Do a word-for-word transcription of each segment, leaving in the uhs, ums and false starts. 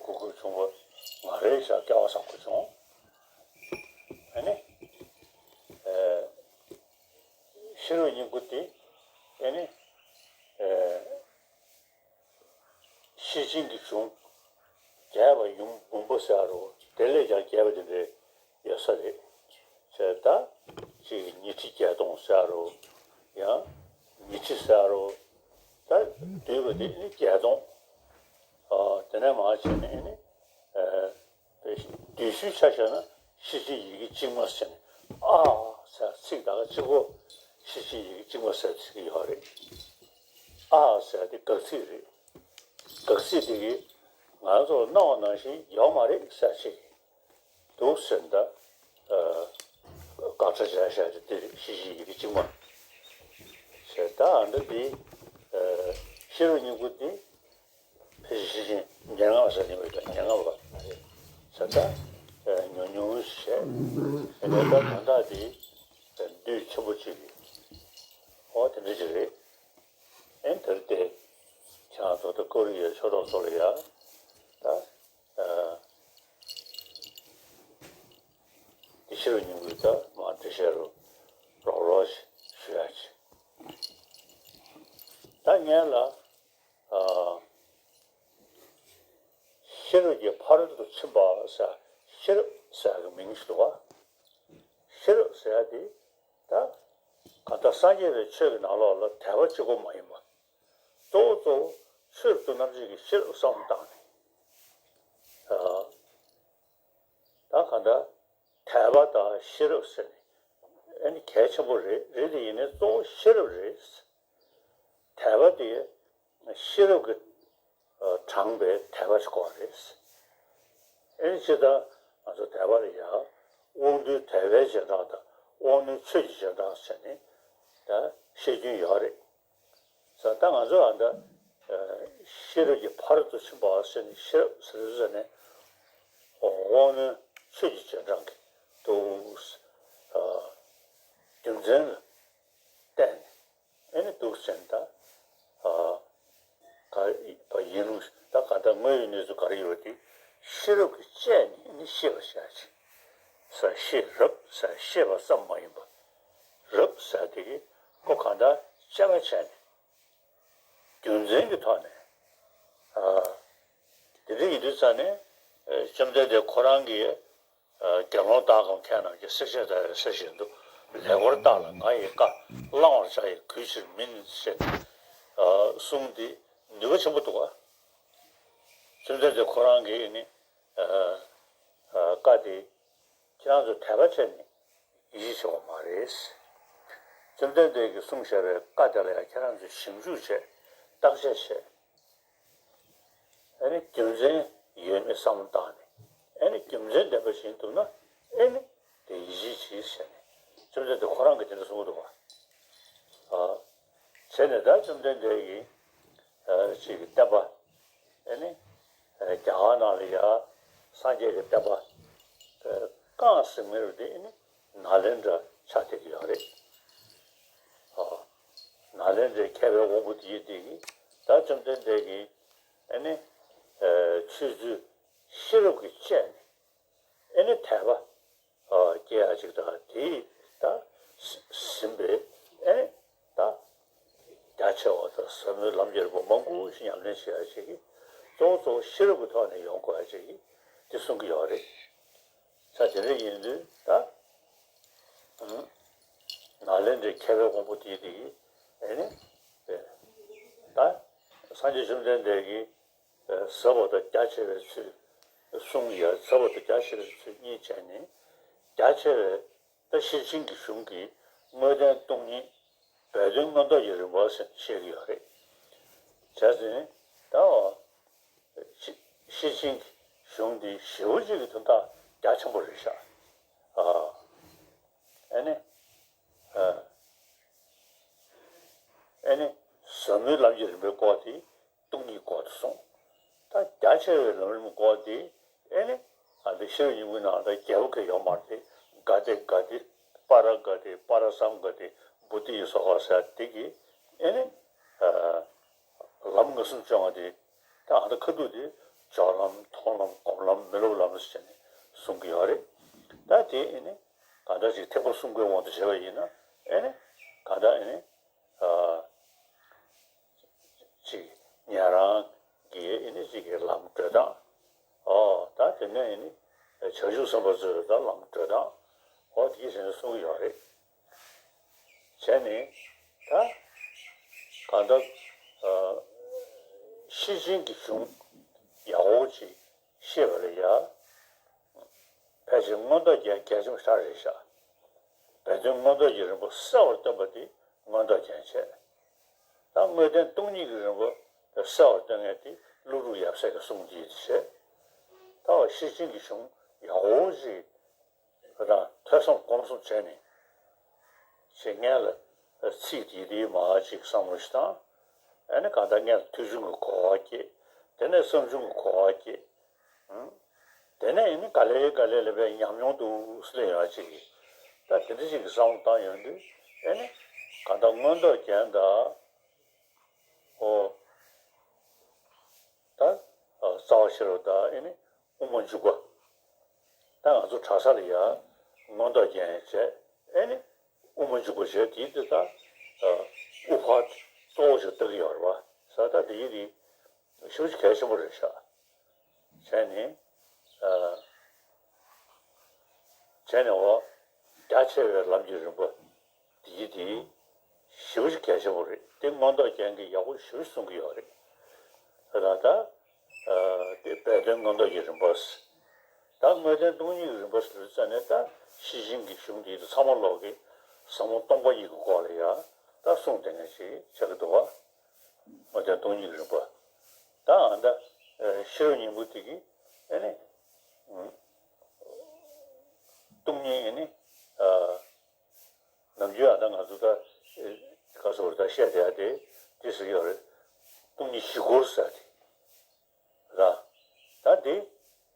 གུ་གུལ་བྱུང་བ་ང་རེད་ཤག་སྐལ་བ་བཟང་པོ་བྱུང་། ཨ་ནི། ཨེ། ཤེས་རབ་སྙིང་པོ་དེ། ཨ་ནི། ཨེ། ཤེར་ཕྱིན་གྱི་གཞུང་རྒྱས་པ་ཡུམ་འབུམ་པ་ཟེར་རོ། དེ་ལས་ཀྱང་རྒྱས་པ་དེ་འདྲའི་ཡོད་ས་རེད། བྱས་ད། ཅིག་ཉི་ཁྲི་བརྒྱད་སྟོང་ཟེར་རོ། ཡང་། ཉི་ཁྲི་ཟེར་རོ། ད་བསྡུས་པ་དེ་ནི་བརྒྱད་སྟོང་། ཨ། དེ་ནས་མར་བྱས་ནས་ནི། ཨ། བསྡུས་ཚུལ་ཆ་བཞག་ན་ཤེར་ཕྱིན་ཡི་གེ་གཅིག་མ་ཟེར་ནས་ཨ་ཟེར་ཚིག་དང་གཅིག་པོ་ཤེར་ཕྱིན་ཡི་གེ་གཅིག་མ་ཟེར་ཚིག་ཡོད་རེད། ཨ་ཟེར་དེ་དགག་ཚིག་རེད། དགག་ཚིག་དེ་གིས་ང་ཚོ་སྣང་བ་ནང་བཞིན་ཡོད་མ་རེད་ཟེར་ཅིག་འདུག་ཟེར་ད། ཨ། དགག་ཆ་བྱས་བཞག་དེ་དེ་ཤེར་ཕྱིན་ཡི་གེ་གཅིག་མ་ཟེར་ད། ཨ། འདི་འདི། ཨ། ཤེས་རབ་སྙིང་པོ་འདི། ཕལ་ཆེར་ཤེར་ཕྱིན་སྙན་ངག་ཟེར་ནི་མེད་ཀྱང་སྙན་ངག་པ་ཟེར་ད། ཉུང་ཉུང་བཤད། དེ་ནས་ད་དོན་དག་དེ་འདུས་ཆེན་པོ་གཅིག་གིས་ཨོ་དེ་འདྲ་ཅིག་རེད། ཨེ་དེར་བལྟས། ཁྱེད་རང་ཚོ་ད་ཀོ་རི་ཡའི་ཆོས་གྲོགས་ཚོ་ལ་ཡ་ད། ཨ། དེ་ཤེས་རབ་སྙིང་པོའི་ད་མར་འགྲེལ་བཤད་རོགས་རོགས་རོགས་ཞུ་ཡ་ཅིག་ད་ངས་ལ། ཨ། ཤེས་རབ་ཀྱི་ཕ་རོལ་ཏུ་ཕྱིན་པ་ཟེར་ཤེས་རབ་ཟེར་གྱི་མིང་ཞིག་འདུག་བ། ཤེས་རབ་ཟེར་ཡ་དེ་ད་གང་ལྟར་སངས་རྒྱས་པའི་ཆོས་ཀྱི་ནང་ལོགས་ལ་དད་པ་གཅིག་པོ་མ་ཡིན་པ། གཙོ་བོ་གཙོ་བོ་ཆོས་སུ་རྣམ་འབྱེད་ཀྱི་ཤེས་རབ་བསམ་བློ་བཏང་ནས། ཨ། ད་གང་ལྟར་དད་པ་དང་ཤེས་རབ་ཟེར་ནས་ཨ་ནི་གལ་ཆེན་པོ་རེད། རེད་དེ་ཡིན་ནའི་གཙོ་བོ་ཤེས་རབ་རེད། དད་པ་དེ་ཤེས་རབ་ཀྱིས་དྲངས་པའི་དད་པ་ཞིག་དགོས་རེད། ཨ་ནི་ཇི་ལྟར་ང་ཚོ་དད་པ་ལ་ཡང་དབང་རྟུལ་དད་པའི་རྗེས་འབྲང་དང་དབང་རྣོན་ཆོས་ཀྱི་རྗེས་འབྲང་ཟེར་ནས་ད་བཤད་རྒྱུན་ཡོད་རེད། ས་ད་ང་ཚོ་ཨ་ད། ཤེས་རབ་ཀྱི་ཕ་རོལ་ཏུ་ཕྱིན་པ་ཟེར་ནས་ཤེས་རབ་ཟེར་ཟེར་ནས། དབང་རྣོན་ཆོས་ཀྱི་རྗེས་འབྲང་གི་འདུག་རྒྱུ་མཚན་ལ་བརྟེན་ནས་ཨེ་ནི་འདུག་ཟེར་ད། ག་བ་ཡིན་ནོ་ད་ག་ད་དངོས་ཡོད་གནས་ཚུལ་ག་རེ་ཡོད་དེ་ཤེས་རབ་ཀྱིས་དཔྱད་ནས་ཨེ་ནི་ཤེས་པར་བྱ་ཞིང་། ས་ཤེས་རབ་ས་ཤེས་པ་ཙམ་མ་ཡིན་པ། རབ་ས་དེ་གི་ཁོ་གང་ལྟར་དཔྱད་པ་བྱས་ནས། རྒྱུ་མཚན་གྱི་ཐོག་ནས། ཨ། དེ་འདྲ་ཡིན་དུས་ཙང་ནས། ཨ། བཅོམ་ལྡན་འདས་ཁོ་རང་གིས། ཨ། དགེ་སློང་དག་གམ་མཁས་རྣམས་ཀྱིས། བསྲེག་བཅད་ལྟ་བའི་ས་བཞིན་དུ། ལེགས་པར་བརྟགས་ལ་ང་ཡི་བཀའ། བླང་བར་བྱ་ཡི་གུས་ཕྱིར་མིན། ཞེས། ཨ། གསུངས་ཏེ་ནུས་པ་ཆེན་པོ་འདུག་ག་བཅོམ་ལྡན་འདས་ཁོ་རང་གིས་ནི། ཨ། ཨ། བཀའ་དེ་ཁྱེད་རང་ཚོ་དད་པ་བྱས་ནས། ཡིད་ཆེས་བྱེད་པ་མ་རེད། བཅོམ་ལྡན་འདས་ཀྱིས་གསུངས་བཞག་པའི་བཀའ་དེ་ལ་ཡང་ཁྱེད་རང་ཚོས་ཞིབ་འཇུག་བྱས། བརྟག་དཔྱད་བྱས། ཨ་ནི་རྒྱུ་མཚན་ཡོད་མེད་བསམ་བློ་བཏང་ནས། ཨ་ནི་རྒྱུ་མཚན་ལྡན་པ་ཞིག་འདུག་ན། ཨ་ནི་དེ་ཡིད་ཆེས་བྱས་ཟེར་ནས། བཅོམ་ལྡན་འདས་ཁོ་རང་གིས་དེ་འདྲ་གསུངས་འདུག་བ། ཨ། བྱས་ནས་ད་བཅོམ་ལྡན་འདས་ཀྱིས། ཨ། ཅིག་གི་བསྟན་པ། ཨ་ནི། ཨ། རྒྱ་གར་ནང་ལ་ཡ་སངས་རྒྱས་ཀྱི་བསྟན་པ། ཨ། བསྐངས་ཟིན་མི་རུ་དེ་ཨ་ནི་ནཱ་ལེནྡྲ་ཆགས་བསྡད་ཀྱི་ཡོད་རེད། ཨ། ནཱ་ལེནྡྲའི་མཁས་པའི་དབང་པོ་དེ་ཡིན་དེ་གིས་ད་བཅོམ་ལྡན་འདས་ཀྱིས་ཨ་ནི། ཨ། ཆོས་ཚུལ་ཤེས་རབ་ཀྱིས་དཔྱད་ནས། ཨེ་ནི་དད་པ། ཨ། སྐྱེ་ཡ་ཅིག་དང་དེས་ད་ཟིན་པའི་ཨེ་ནི་ད་རྒྱ་ཆེ་བ་དང་ཟབ་མོའི་ལམ་གྱི་རིམ་པ་མང་པོ་ཞིག་ཉམས་ལེན་བྱེད་ཡ་ཅིག་གིས་གཙོ་བོ་གཙོ་བོ་ཤེས་རབ་ཀྱི་ཐོག་ནས་ཡོང་དགོས་ཡ་ཅིག་གིས་དེ་གསུང་གི་ཡོད་རེད། ས་དེ་འདྲ་ཡིན་དུས་ད་ནཱ་ལེནྡྲའི་མཁས་པའི་དབང་པོ་དེ་དེ་གིས་ཨེ་ནི་ད་སངས་རྒྱས་བཅོམ་ལྡན་འདས་ཀྱིས། ཟབ་པ་དང་རྒྱ་ཆེ་བའི་ཚུལ་གསུམ་ཡ། ཟབ་པ་དང་རྒྱ་ཆེ་བའི་ཚུལ་གཉིས་བྱས་ནས། རྒྱ་ཆེ་བའི་ད་ཤེར་ཕྱིན་གྱི་གཞུང་གི་དངོས་བསྟན་སྟོང་ཉིད་སྦས་དོན་མངོན་རྟོགས་ཀྱི་རིམ་པ་ཟེར་བཤད་ཀྱི་ཡོད་རེད། བྱས་ཙང་ད་ཤེར་ཕྱིན་གྱི་གཞུང་འདི་ཞེ་པོ་ཅིག་གི་དོན་དག་རྒྱ་ཆེན་པོ་རེད་ཤག་ཨ། ཨ་ནི། ཨ། ཨ་ནི། ཟབ་མོའི་ལམ་གྱི་རིམ་པའི་སྐོར་དེ་སྟོང་ཉིད་སྐོར་དུ་གསུངས། ད་རྒྱ་ཆེ་བའི་ལམ་རིམ་སྐོར་དེ་ཨེ་ནི། ཨ། འདི་ཤེས་རབ་སྙིང་པོའི་ནང་ལ་རྒྱས་པོ་གང་ཡང་ཡོད་མ་རེད། ག་ཏེ་ག་ཏེ། པ་ར་ག་ཏེ། པ་ར་སཾ་ག་ཏེ། བོ་དྷི་ཡེ་སྭཱ་ཧཱ་ཟེར་དེ་གི་ཨེ་ནི། ཨ། ལམ་ལྔ་གསུམ་སྦྱོང་བ་དེ། ད་ཨ་ད་ཁ་ཐུག་དེ་ སྦྱོར་ལམ་མཐོང་ལམ་སྒོམ་ལམ་མི་སློབ་ལམ་ཟེར་ནས་གསུང་གི་ཡོད་རེད། ད་དེ་ཨེ་ནི་གང་ལྟར་ཅིག་ཐེག་པ་གསུམ་ཀའི་དབང་དུ་བྱས་པ་ཡིན་ན་ཨེ་ནི་གང་ལྟར་ཨེ་ནི་ཨ། ཅིག་ཉན་རང་གི་ཨེ་ནི་ཅིག་གི་ལམ་བགྲོད་སྟངས། ཨོ་ད་དེ་ནས་ཨེ་ནི་བྱང་ཆུབ་སེམས་དཔའ་ཚོའི་ད་ལམ་བགྲོད་སྟངས་ཨོ་དེ་བཞིན་གསུང་གི་ཡོད་རེད། བྱས་ནས་ད་གང་ལྟར་ཨ་ཤེར་ཕྱིན་གྱི་གཞུང་ཡག་པོ་ཅིག་ཤེས་པ་ལ་ཡ། ཕལ་ཆེར་མངོན་རྟོགས་རྒྱན་གལ་ཆེན་པོ་ཞེ་དྲག་རེད་ཤག་སྦས་དོན་མངོན་རྟོགས་ཀྱི་རིམ་པ་གསལ་བར་སྟོན་པ་དེ་མངོན་རྟོགས་རྒྱན་བྱས། ད་དངོས་བསྟན་སྟོང་ཉིད་ཀྱི་རིམ་པ་གསལ་བར་སྟོན་མཁན་དེ་ཀླུ་སྒྲུབ་ཡབ་སྲས་ཀྱི་གསུང་འདི་ཡིན་ཞེས། ད་བ་ཤེར་ཕྱིན་གྱི་གཞུང་ཡག་པོ་ཞིག་དང་ཐོས་བསམ་སྒོམ་གསུམ་བྱས་ནས་ཞེས་སྔོན་ལ་ཚིག་དེ་དེའི་མ་ཅིག་བསམ་བློ་ཞིག་བཏང་། ཨ་ནི་གང་ལྟར་སྔོན་ལ་ཐོས་བྱུང་གི་གོ་བ་སྐྱེས། དེ་ནས་བསམ་བྱུང་གི་གོ་བ་སྐྱེས། དེ་ནས་ཨེ་ནི་ག་ལེ་ག་ལེ་ལ་བའི་ཉམས་མྱོང་དུ་སླེབས་ཡོང་ཅིག་གིས། ད་དེ་འདྲ་ཞིག་གི་བསམ་བློ་བཏང་ཡོང་དུས་ཨེ་ནི་གང་ལྟར་མངོན་རྟོགས་རྒྱན་དང་། ཨོ། ད་རྩ་བ་ཤེས་རབ་དང་ཨེ་ནི་དབུ་མ་འཇུག་པ། ད་ང་ཚོ་གྲྭ་ས་ལ་ཡ་མངོན་རྟོགས་རྒྱན་བྱས་ཨེ་ནི་དབུ་མ་འཇུག་པ་བྱས་དེའི་དེ་ད་དབུ་ཕར་གཙོ་བོ་ཞིག་ལྟ་གི་ཡོད་རེད་བ། ས་ད་དེ་ཡི་དེ་ཞེ་པོ་ཅིག་གལ་ཆེན་པོ་རེད་ཤག་བྱས་ནས། ཨ། བྱས་ནས་འོ། རྒྱ་ཆེ་བའི་ལམ་གྱི་རིམ་པ་འདི་དེ་ཞེ་པོ་ཅིག་གལ་ཆེན་པོ་རེད། དེ་མངོན་རྟོགས་རྒྱན་གྱིས་ཡག་པོ་ཞེ་པོ་ཅིག་གསུང་གི་ཡོད་རེད། ད་ལྟ། ཨ། དེ་སྦས་དོན་མངོན་རྟོགས་ཀྱི་རིམ་པ། ད་དངོས་བསྟན་སྟོང་ཉིད་ཀྱི་རིམ་པ་ཟེར་ཙ་ནས་ད་ཤེར་ཕྱིན་གྱི་གཞུང་འདི་ཚང་མ་ལོག་གི་ཟབ་མོ་སྟོང་པ་ཉིད་ཀྱི་སྐོར་ལ་ཡ་ད་གསུངས་བསྡད་མཁན་ཞིག་ཆགས་ཀྱི་འདུག་བ། དངོས་བསྟན་སྟོང་ཉིད་ཀྱི་རིམ་པ། ད་ཨ་ད། ཤེས་རབ་སྙིང་པོ་དེ་གིས་ཨེ་ནི། སྟོང་ཉིད་ཨེ་ནི། ནམ་རྒྱུན་ཨ་ད་ང་ཚོ་ད། ག་སོ་ད་བཤད་བསྡད་ཡ་དེ་དེ་ཟེར་གྱི་ཡོད་རེད། སྟོང་ཉིད་བཞི་སྐོར་ཟེར་ཡ་དེ། ར། ད་དེ།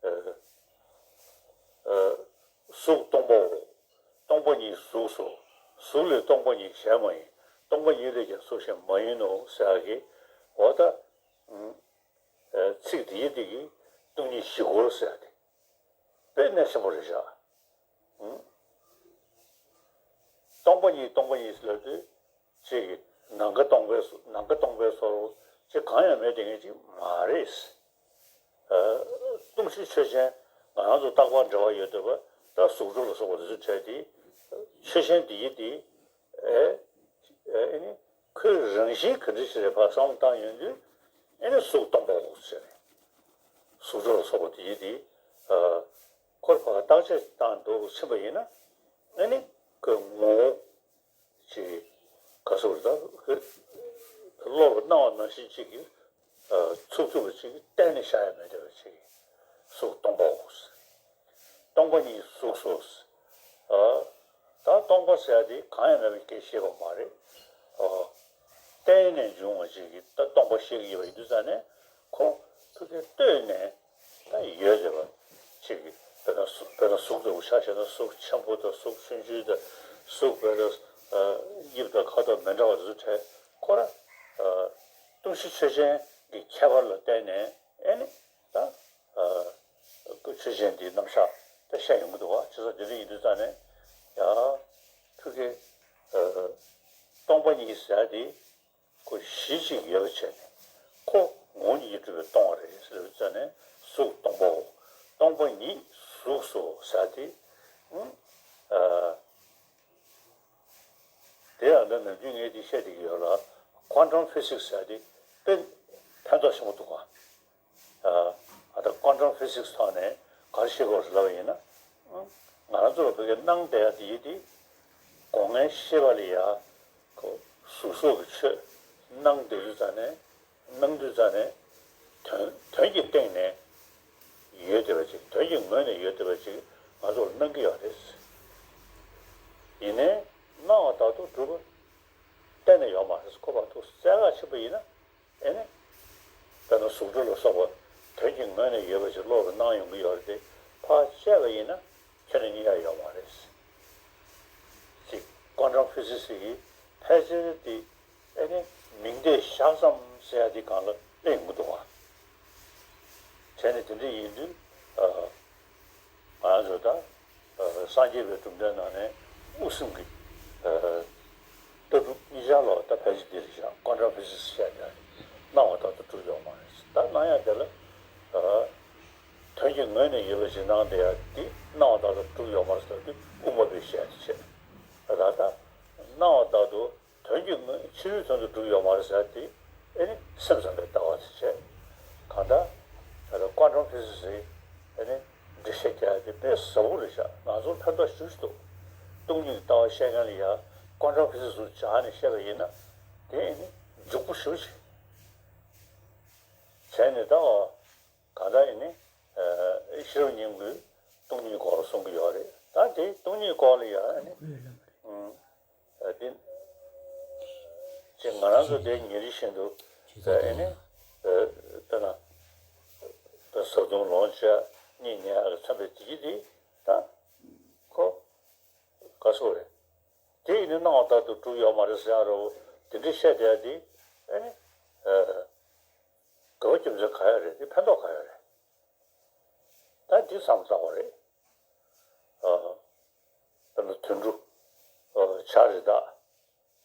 ཨ། ཨ། གཟུགས་སྟོང་པའོ། སྟོང་པ་ཉིད་གཟུགས་སོ། གཟུགས་ལས་སྟོང་པ་ཉིད་གཞན་མ་ཡིན། སྟོང་པ་ཉིད་ལས་ཀྱང་གཟུགས་གཞན་མ་ཡིན་ནོ་ཟེར་ཡ་གི། འོ་ད། ཨ། ཚིག་དེ་ཡི་དེ་གིས་སྟོང་ཉིད་བཞི་སྐོར་ཟེར་ཡ་དེ། དཔེ་གནད་ཆེན་པོ་རེད་ཤག་སྟོང་པ་ཉིད་སྟོང་པ་ཉིད་ལབ་དུས་ཅིག་ནམ་མཁའ་སྟོང་པའི་ནམ་མཁའ་སྟོང་པའི་བཟོ་འདྲ་ཅིག་གང་ཡང་མེད་དེ་ངེས་ཅིག་མ་རེད། སྟོང་གཞི་ཆོས་ཅན། ང་རང་ཚོ་རྟག་པར་འབྲེལ་བ་ཡོད་བསྡད་པ་ད་གཟུགས་སྒྲ་ལ་སོགས་པ་དེ་ཚོ་བྲལ་ཏེ་ཆོས་ཅན་དེ་ཡི་དེ་ཨེ་ཨེ་ནི་ཁོའི་རང་བཞིན་ག་འདྲ་ཞིག་རེད་ཕར་བསམ་བློ་བཏང་ཡོང་དུས་ཨེ་ནི་གཟུགས་སྟོང་པའོ་ཟེར། གཟུགས་སྒྲ་ལ་སོགས་པ་དེ་ཡི་དེ། ཁོར་ཕར་བརྟག་དཔྱད་བཏང་འདུག་ཕྱིན་པ་ཡིན་ན་ཨེ་ནི་ཁོའི་ངོ་བོ་ཅིག་ག་སོགས་ད་ཁོའི་བློ་ལ་སྣང་བ་ནང་བཞིན་ཅིག་གིས་ཚུགས་ཚུགས་པ་ཅིག་གཏན་ནས་བཞག་ཡ་མེད་བསྡད་པ་ཅིག་གཟུགས་སྟོང་པའོ། སྟོང་པ་ཉིད་གཟུགས་སོ། ད་སྟོང་པ་ཟེར་ཡ་དེ་གང་ཡང་མེད་པའི་སྐད་ཤེས་པ་མ་རེད། བརྟེན་ནས་འབྱུང་བ་ཅིག་གིས་ད་སྟོང་པ་ཤེས་ཀྱི་ཡོད་པ་ཡིན་དུས་ཙང་ནས་ཁོ་ཕ་གིར་ལྟོས་ནས་ད་ཡོད་བསྡད་པ་ཅིག་གིས་དཔེར་ན་གཟུགས་དཔེར་ན་གཟུགས་ལྟ་བུ་ཆ་བཞག་ན་གཟུགས་ཆེན་པོ་དང་གཟུགས་ཆུང་ཆུང་དང་གཟུགས་དཔེར་ན་དབྱིབས་དང་ཁ་དོག་མི་འདྲ་བ་དེ་ཚོ་བྲལ་ཁོ་ར་སྟོང་གཞི་ཆོས་ཅན་གྱི་ཁྱད་པར་ལ་བརྟེན་ནས་ཨེ་ནི། ད། ཨ། ཆོས་ཅན་དེའི་རྣམ་གཞག་ད་བཤད་ཡོང་གི་འདུག་བ། བྱས་ཙང་དེ་འདྲ་ཡིན་དུས་ཙང་ནས་ཡ། ཁོ་གི། ཨ། སྟོང་པ་ཉིད་ཟེར་ཡ་དེ་ཁོ་གཞི་གཅིག་ཡོད་པ་བྱས་ནས་ཁོ་ངོ་བོ་ཉིད་ཀྱིས་གྲུབ་པའི་སྟོང་པ་རེད་ཟེར་བའི་ཙང་ནས་གཟུགས་སྟོང་པའོ། སྟོང་པ་ཉིད་གཟུགས་སོ་ཟེར་ཡ་དེ། ཨ། དེ་ཡང་ད་ནམ་རྒྱུན་ངས་འདི་བཤད་བསྡད་ཀྱི་ཡོད་ལ། Quantum Physics ཟེར་ཡ་དེ་དཔེ་ཕན་ཐོགས་ཆེན་པོ་འདུག་ག་ཨ་ད་Quantum Physics ཐོག་ནས་ག་རེ་བཤད་དགོས་རེད་ལབ་པ་ཡིན་ན། ང་རང་ཚོ་ལ་བོད་སྐད་སྣང་བསྡད་ཡ་དེ་ཡིན་ཏེ། སྒོ་ལྔའི་ཤེས་པ་ལ་ཡ། ཁོ་གཟུགས་སོགས་ཀྱི་ཆོས་སྣང་བསྡད་དུས་ཙང་ནས། སྣང་དུས་ཙང་ནས། དོན་དོན་གྱི་སྟེང་ནས་ཡོད་བསྡད་པ་ཅིག་དོན་གྱི་ངོས་ནས་ཡོད་བསྡད་པ་ཅིག་ང་ཚོར་སྣང་གི་ཡོད་རེད། ཡིན་ནའི་སྣང་བ་ལྟར་དུ་གྲུབ་པ་གཏན་ནས་ཡོད་མ་རེད། ཁོ་བར་དུ་བཙལ་ག་ཕྱིན་པ་ཡིན་ན་ཨེ་ནི། དཔེར་ན་གཟུགས་སྒྲ་ལ་སོགས་པ་དོན་གྱི་ངོས་ནས་ཡོད་པ་ཅིག་བློ་ལ་སྣང་ཡོང་གི་ཡོད་རེད་དེ་ཕར་བཅད་པ་ཡིན་ན་ཁྱོན་ནས་རྙེད་ཡ་ཡོད་མ་རེད། ཅིག Quantum Physics ཡི་ཕལ་ཆེར་དེ་ཨེ་ནི་མིང་བརྡས་བཞག་ཙམ་ཟེར་ཡ་དེ་སྒང་ལ་སླེབས་ཡོང་གི་འདུག་བ། བྱས་ནས་དེ་འདྲ་ཡིན་དུས། ཨ། ང་རང་ཚོ་ད། ཨ། སངས་རྒྱས་པའི་གྲུབ་མཐའི་ནང་ནས་དབུ་སེམས་ཀྱི། ཨ། ལྟ་གྲུབ་གཉིས་ཆར་ལ་ད་ཕལ་ཆེར་འདི་རེད་ཤག་ཀོན་ཊམ་ཕི་སིག་སི་བཤད་ཀྱང་སྣང་བ་ལྟར་དུ་གྲུབ་ཡོད་མ་རེད། ད་སྣང་ཡག་དེ་ལ། ཨ། དོན་གྱི་ངོས་ནས་ཡོད་པ་ཞིག་སྣང་བསྡད་ཡག་འདི་སྣང་བ་ལྟར་དུ་གྲུབ་ཡོད་མ་རེད་ཟེར་དུས་དབུ་མ་པའི་བཤད་དེ་བྱས། ད་ལྟ་སྣང་བ་ལྟར་དུ། དོན་གྱི་དངོས་ཕྱི་རོལ་དོན་དུ་གྲུབ་ཡོད་མ་རེད་ཟེར་ཏེ། ཨེ་ནི་སེམས་ཙམ་པའི་ལྟ་བ་དེ་བྱས། གང་ལྟར་ད་ལྟ་ཀོན་ཊམ་ཕི་སིག་སི་ཨེ་ནི་འགྲེལ་བཤད་རྒྱག་ཡ་དེ་དཔེ་ཟབ་པོ་རེད་ཤག་ང་ཚོར་ཕན་ཐོགས་ཞེ་པོ་ཞིག་འདུག་སྟོང་ཉིད་ཀྱི་ལྟ་བ་བཤད་མཁན་ལ་ཡ་ཀོན་ཊམ་ཕི་སིག་སི་ཚུར་སྦྱར་ནས་བཤད་པ་ཡིན་ན། དེ་ཨེ་ནི་འཇུག་པོ་ཞེ་པོ་ཞིག་བྱས་ནས་ད། གང་ལྟར་ཨེ་ནི་ཨ་ཤེས་རབ་སྙིང་པོས་སྟོང་ཉིད་སྐོར་གསུང་གི་ཡོད་རེད། ད་དེ་སྟོང་ཉིད་སྐོར་ལ་ཡ་ཨེ་ནི། ཨ། དེ་ཅིག་ང་རང་ཚོ་དེ་ཉིན་རེ་བཞིན་དུ་ཨེ་ནི། ཨ། དཔེར་ན་བཟའ་བཏུང་ལོངས་སྤྱོད་གཉིད་ཉལ་ལ་འཚམ་པའི་དེ་གི་དེ་ད་ཁོ་ག་སོ་རེད། དེ་ཡིན་ན་སྣང་བ་ལྟར་དུ་གྲུབ་ཡོད་མ་རེད་ཟེར་ཡ་རོ། དེ་འདྲ་བཤད་བསྡད་ཡ་དེ་ཨེ་ནི། ཨ། དགེ་བ་རྒྱུ་མཚན་ག་ཡ་རེད། དེ་ཕན་ཐོགས་ག་ཡ་རེད། ད་འདི་བསམ་བློ་བཏང་བ་རེད། ཨ། དཔེར་ན་དུད་འགྲོ། ཨ། བྱ་རི་དྭགས།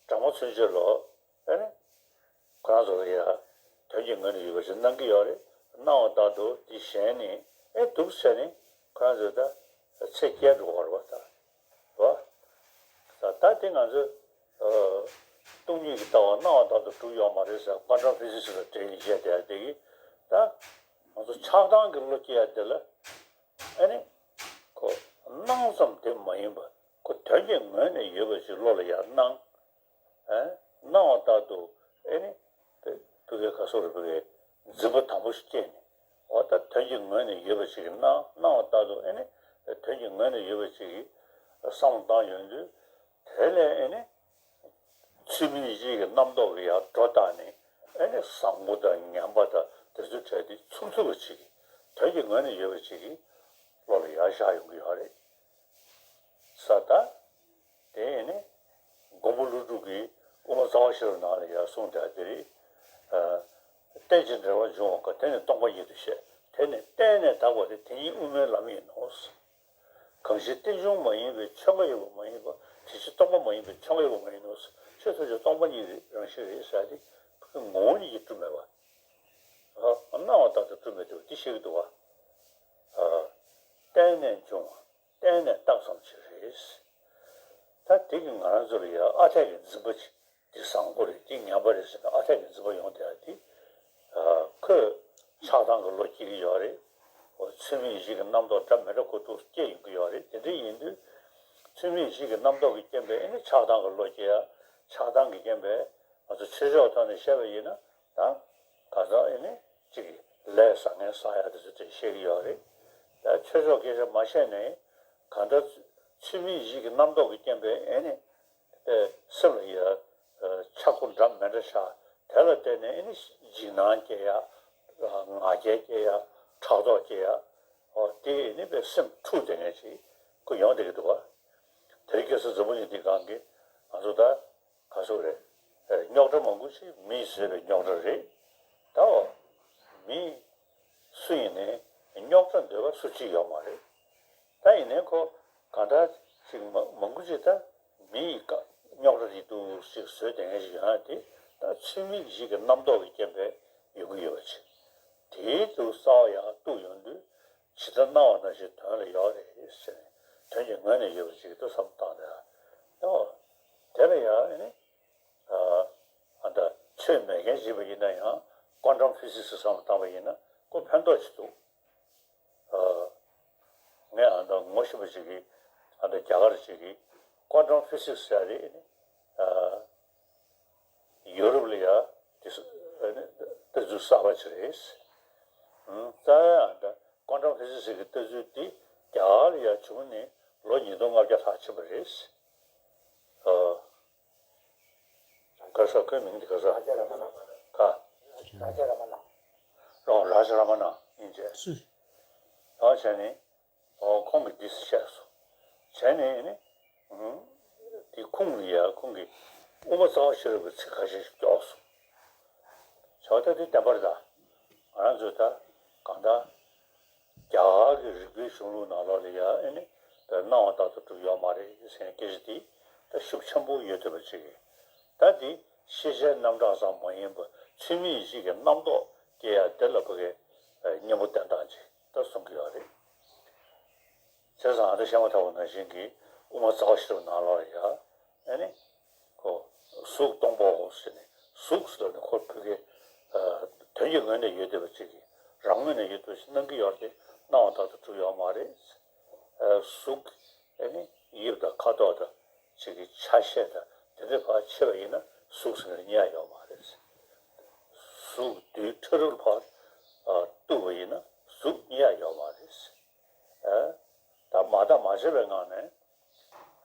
སྦྲང་མ་ཚུན་ཆད་ལ། ཨེ་ནི། ཁོ་རང་ཚོ་ལ་ཡ་དོན་གྱི་ངོས་ནས་ཡོད་པ་ཞིག་སྣང་གི་ཡོད་རེད། སྣང་བ་ལྟར་དུ་འདི་གཞན་ནི་ཨེ་འདུག་བྱས་ནས་ཁོ་རང་ཚོ་ད་ཚེ་སྐྱེལ་འགྲོ་བ་རེད་པ་ད། རེད་པ། ད་ད་དེ་ང་ཚོས། ཨ། སྟོང་ཉིད་ཀྱི་ལྟ་བ་སྣང་བ་ལྟར་དུ་གྲུབ་ཡོད་མ་རེད་ཟེར་ཀོན་ཊམ་ཕི་སིག་སི་ལ་འགྲེལ་བཤད་བྱས་བསྡད་ཡ་དེ་གིས། ད་ང་ཚོ་ཆགས་སྡང་གི་བློ་སྐྱེ་ཡ་དེ་ལ། ཨེ་ནི། ཁོ་སྣང་ཙམ་དེ་མ་ཡིན་པ། ཁོ་དོན་གྱི་ངོས་ནས་ཡོད་པ་ཞིག་བློ་ལ་ཡར་སྣང་། ཨེ། སྣང་བ་ལྟར་དུ་ཨེ་ནི། བུ་གའི་ག་སོ་རེ་བུ་གའི་འཛིན་པ་དང་པོ་ཞིག་སྐྱེས་ནས། འོ་ད་དོན་གྱི་ངོས་ནས་ཡོད་པ་ཞིག་གི་སྣང་། སྣང་བ་ལྟར་དུ་ཨེ་ནི། དོན་གྱི་ངོས་ནས་ཡོད་པ་ཞིག་གི་བསམ་བློ་བཏང་ཡོང་དུས། དེ་ལས་ཨེ་ནི། ཚུལ་མིན་ཡིད་བྱེད་ཀྱི་རྣམ་རྟོག་གི་ཡར་སྒྲོ་བཏགས་ནས། ཨེ་ནི་བཟང་པོ་དང་ངན་པ་དང་དེ་ཚོའི་གྲས་དེ་ཚུར་ཚུར་བ་ཅིག་གིས་དོན་གྱི་ངོས་ནས་ཡོད་པ་ཅིག་གིས་བློ་ལ་ཡར་ཤར་ཡོང་གི་ཡོད་རེད། ས་ད། དེ་ཨེ་ནི། མགོན་པོ་ཀླུ་སྒྲུབ་ཀྱིས་དབུ་མ་རྩ་བ་ཤེས་རབ་ནང་ལ་ཡར་གསུངས་བསྡད་དེ་རེད། ཨ། རྟེན་ཅིང་འབྲེལ་བར་འབྱུང་བ་དགའ། དེ་ནི་སྟོང་པ་ཉིད་དུ་བཤད། དེ་ནི་བརྟེན་ནས་དག་པ་སྟེ། དེ་ཉིད་དབུ་མའི་ལམ་ཡིན་ནོ། གང་ཞིག་རྟེན་འབྱུང་མ་ཡིན་པའི་ཆོས་འགའ་ཡོད་པ་མ་ཡིན་པ། དེ་ཕྱིར་སྟོང་པ་མ་ཡིན་པའི་ཆོས་འགའ་ཡོད་པ་མ་ཡིན་ནོ། ཆོས་ཐམས་ཅད་སྟོང་པ་ཉིད་རང་བཞིན་རེད་ཟེར་ཏེ། ངོ་བོ་ཉིད་ཀྱིས་གྲུབ་མེད་པ། ཨ། སྣང་བ་ལྟར་དུ་གྲུབ་མེད་པ་དེ་བཤད་ཀྱི་འདུག་པ། ཨ། བརྟེན་ནས་འབྱུང་བ། བརྟེན་ནས་བཏགས་ཙམ་ཅིག་རེད། ད་དེ་གིས་ང་རང་ཚོ་ལ་ཡ་ཨ་འཐས་ཀྱི་འཛིན་པ་ཅིག་འདི་བཟང་པོ་རེད། འདི་ངན་པ་རེད་ཟེར་ནས་ཨ་འཐས་ཀྱི་འཛིན་པ་ཡོང་བསྡད་ཡ་དེ། ཨ། ཁོས་ཆགས་སྡང་གི་བློ་སྐྱེ་གི་ཡོད་རེད། འོ། ཚུལ་མིན་ཡིད་བྱེད་ཀྱི་རྣམ་རྟོག་འདྲ་མི་འདྲ་ཁོ་ཐུག་སྐྱེ་ཡོང་གི་ཡོད་རེད། དེ་འདྲ་ཡིན་དུས། ཚུལ་མིན་ཡིད་བྱེད་ཀྱི་རྣམ་རྟོག་གི་རྐྱེན་པས་ཨེ་ནི་ཆགས་སྡང་གི་བློ་སྐྱེ་ཡ། ཆགས་སྡང་གི་རྐྱེན་པས་ང་ཚོ་ཆོས་ཕྱོགས་ཐོག་ནས་བཤད་པ་ཡིན་ན། ད་གང་ཟག་ཨེ་ནི་གཅིག་གིས་ལས་བཟང་ངན་བསགས་ཡ་དེ་ཚོ་དེ་བཤད་ཀྱི་ཡོད་རེད། ད་ཆོས་ཕྱོགས་སྐད་ཆ་མ་བཤད་ནའི། གང་ལྟར་ཚུལ་མིན་ཡིད་བྱེད་ཀྱི་རྣམ་རྟོག་གི་རྐྱེན་པས་ཨེ་ནི། ཨེ། སེམས་ལ་ཡ། ཨ། ཆག་སྒོ་འདྲ་མི་འདྲ་ཆགས། དེ་ལ་བརྟེན་ནས་ཨེ་ནི་འཇིགས་སྣང་སྐྱེ་ཡ། ང་རྒྱལ་སྐྱེ་ཡ། ཕྲག་དོག་སྐྱེ་ཡ། འོ། དེ་ཨེ་ནི་དཔེ་སེམས་འཁྲུག་བསྡད་མཁན་ཞིག་ཁོ་ཡོང་བསྡད་ཀྱི་འདུག་པ། དེ་རིང་ཁ་སང་འཛམ་བུ་གླིང་འདིའི་སྒང་གི་ང་ཚོ་ད་ག་ཚོད་རེད། ཨེ། རྙོག་དྲ་མང་པོ་ཞིག་མིས་བཟོས་པའི་རྙོག་དྲ་རེད། ད་འོ། མི་སུ་ཡིན་ནའི་རྙོག་དྲ་འདོད་པ་སུ་གཅིག་ཡོད་མ་རེད། ད་ཡིན་ནའི་ཁོ་གང་འདྲ་ཅིག་མ་མང་པོ་ཅིག་ད་མི་ཡི་ཀ་རྙོག་དྲ་རེད་འདུག་ཅིག་བཟོས་བསྡད་མཁན་ཞིག་ཡོད་ན། དེ་ད་ཚུལ་མིན་ཡིད་ཀྱི་རྣམ་རྟོག་གི་རྐྱེན་པས་ཡོང་གི་ཡོད་པ་ཅིག་དེའི་དུ་རྩ་བ་ཡང་གཏུགས་ཡོང་དུས། ཇི་ལྟར་སྣང་བ་ནང་བཞིན་དོན་ལ་ཡོད་རེད་ཟེར་ནས། དོན་གྱི་ངོས་ནས་ཡོད་པ་ཅིག་ཏུ་བསམ་བཏང་ནས། ཨོ། དེ་ལ་ཡང་ཨེ་ནི། ཨ། ཨ། ད་ཆོས་མེད་མཁན་ཞིག་ཡིན་པ་ཡིན་ན་ཡང་ཀོན་ཊམ་ཕི་སིག་སི་བསམ་བློ་བཏང་པ་ཡིན་ན་ཁོ་ཕན་ཐོགས་ཅིག་འདུག་ཨ། ངས་ཨ་ད་ངོ་ཤེས་པ་ཞིག་གིས། ཨ། ད་རྒྱ་གར་ཞིག་གིས་ཀོན་ཊམ་ཕི་སིག་སི་ཟེར་ཡ་རེད། ཨ། ཡོ་རོབ་ལ་ཡ་དེ་ལྟ་ཚུལ་གསར་པ་ཅིག་རེད། ཨང་། རྩ་བའི་ཨ་ད་ཀོན་ཊམ་ཕི་སིག་སི་གི་ལྟ་ཚུལ་འདི་རྒྱ་གར་ལ་ཡ་བྱུང་ནས་ལོ་ཉིས་སྟོང་ལྔ་བརྒྱ་ལྷག་ཕྱིན་པ་རེད། ཨ། ག་ས་ཁོའི་མིང་འདི་ག་ས། རཱ་ཇ་ར་མ་ན། ག། རཱ་ཇ་ར་མ་ན། རོ། རཱ་ཇ་ར་མ་ན་ཡིན་ཅེས། སུ། ཨ། བྱས་ནས། ཨོ། ཁོང་གིས་འདི་བཤད་སོང་། བྱས་ནས་ནི། ཨང་། དེ་ཁུངས་ལ་ཡ་ཁོང་གིས་དབུ་མ་རྩ་བ་ཤེས་རབ་ཀྱི་ཚིག་ཁ་ཤས་ཤིག་འཇོག་སོང་། བྱས་ད་དེ་བདེན་པ་རེད་ད། ང་རང་ཚོས་ད་གང་ལྟར་ རྒྱ་གར་གྱི་རིག་པའི་གཞུང་ལུགས་ནང་ལོགས་ལ་ཡང་ཨེ་ནི་སྣང་བ་ལྟར་དུ་གྲུབ་ཡོད་མ་རེད་ཟེར་མཁན་སྐད་ཆ་དེ་ད་ཤུགས་ཆེན་པོ་ཡོད་བསྡད་པ་ཅིག་གིས། ད་འདི་ཤེས་བྱའི་རྣམ་གྲངས་ཙམ་མ་ཡིན་པར་ཚུལ་མིན་ཞིག་གི་རྣམ་རྟོག་སྐྱེ་ཡ་དེ་ལ་ཕ་གི་གཉེན་པོ་བསྟེན་སྟངས་ཅིག་ད་གསུང་གི་ཡོད་རེད། བྱས་ཙང་ཨ་ད་བཤད་མ་ཐག་པ་ནང་བཞིན་གྱི་དབུ་མ་རྩ་བ་ཤེས་རབ་ནང་ལོགས་ལ་ཡང་ཨེ་ནི་ཁོ་གཟུགས་སྟོང་པའོ་ཟེར་ནས་གཟུགས་ཟེར་ནས་ཁོ་ཕ་གི་དོན་གྱི་ངོས་ནས་ཡོད་བསྡད་པ་ཅིག་གིས་རང་ངོས་ནས་ཡོད་བསྡད་པ་ཞིག་སྣང་གི་ཡོད་རེད། སྣང་བ་ལྟར་དུ་གྲུབ་ཡོད་མ་རེད། གཟུགས་ཨེ་ནི་དབྱིབས་དང་ཁ་དོག་དང་ཅིག་གི་ཆ་ཤས་དང་དེ་འདྲ་ཕར་ཕྱེ་བ་ཡིན་ན་གཟུགས་ཟེར་ནས་རྙེད་ཡ་ཡོད་མ་རེད། གཟུགས་རྡུལ་ཕྲ་རུ་ཕར་གཏུབ་པ་ཡིན་ན་གཟུགས་རྙེད་ཡ་ཡོད་མ་རེད། ཨ། ད་མ་བརྟགས་མ་དཔྱད་པའི་ངང་ནས་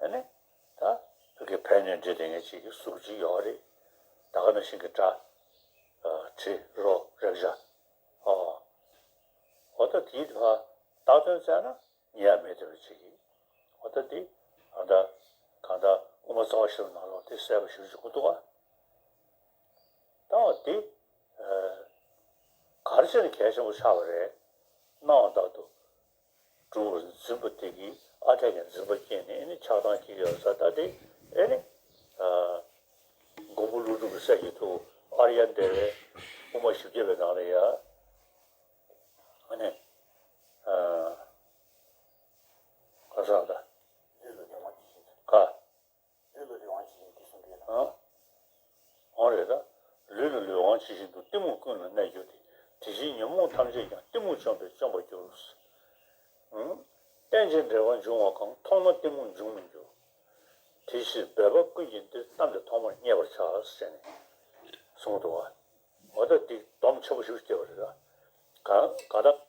ཨ་ནི་ད་བོད་ཀྱི་ཕན་གནོད་འདྲེས་བསྡད་མཁན་ཅིག་གི་གཟུགས་ཅིག་ཡོད་རེད། ད་ག་ནང་བཞིན་གྱི་སྒྲ། ཨ། དྲི་རོ་རེག་བྱ། ཨོ། འོ་ད་དེའི་ཕར་བཏགས་དོན་བཙལ་ན་རྙེད་ཡ་མེད་བསྡད་པ་ཅིག་གིས། འོ་ད་འདི་ཨ་ད་གང་ལྟར་དབུ་མ་རྩ་བ་ཤེས་རབ་ནང་ལོགས་དེ་གསལ་པོ་ཞེ་པོ་ཅིག་གོ་འདུག་ག། ད་འོ་དེ་ཨ་ག་རེ་བྱས་ནས་གལ་ཆེན་པོ་ཆགས་པ་རེད། སྣང་བ་ལྟར་དུ་གྲུབ་པར་འཛིན་པ་དེ་གིས་ཨ་འཐས་ཀྱི་འཛིན་པ་སྐྱེས་ནས་ཨེ་ནི་ཆགས་སྡང་སྐྱེ་ཡོད་ས། ད་དེ་ཨེ་ནི་ཨ་མགོན་པོ་ཀླུ་སྒྲུབ་ཀྱི་སྲས་ཀྱི་ཐུ་བོ་ཨཱརྱ་དེ་བས་དབུ་མ་བཞི་བརྒྱ་པའི་ནང་ལ་ཡ་ཨ་ནི་ཨ་ག་ས་ད་ལུས་ལ་ལུས་དབང་ཇི་བཞིན་དུ། ག་ལུས་ལ་ལུས་དབང་ཇི་བཞིན་དུ་གསུངས་པས་ན། ཨང་། འོང་རེད་ད། ལུས་ལ་ལུས་དབང་ཇི་བཞིན་དུ། གཏི་མུག་ཀུན་ལ་གནས་གྱུར་ཏེ། དེ་བཞིན་ཉོན་མོངས་ཐམས་ཅད་ཀྱང་། གཏི་མུག་བཅོམ་པས་བཅོམ་པར་འགྱུར། ཨང་། རྟེན་ཅིང་འབྲེལ་བར་འབྱུང་བ་གང་། མཐོང་ན་གཏི་མུག་འབྱུང་མི་འགྱུར། དེ་ཕྱིར་སྦས་པ་ཀུན་གྱི་འདིར། གཏམས་ཏེ་ཐོག་མར་མཉེས་པར་བྱ། ཟེར་ནས་གསུངས་འདུག་བ། འོ་ད་འདི་སྡོམ་ཆེན་པོ་ཞིག་སྐྱེ་བ་རེད་ད། གང་ག་ད་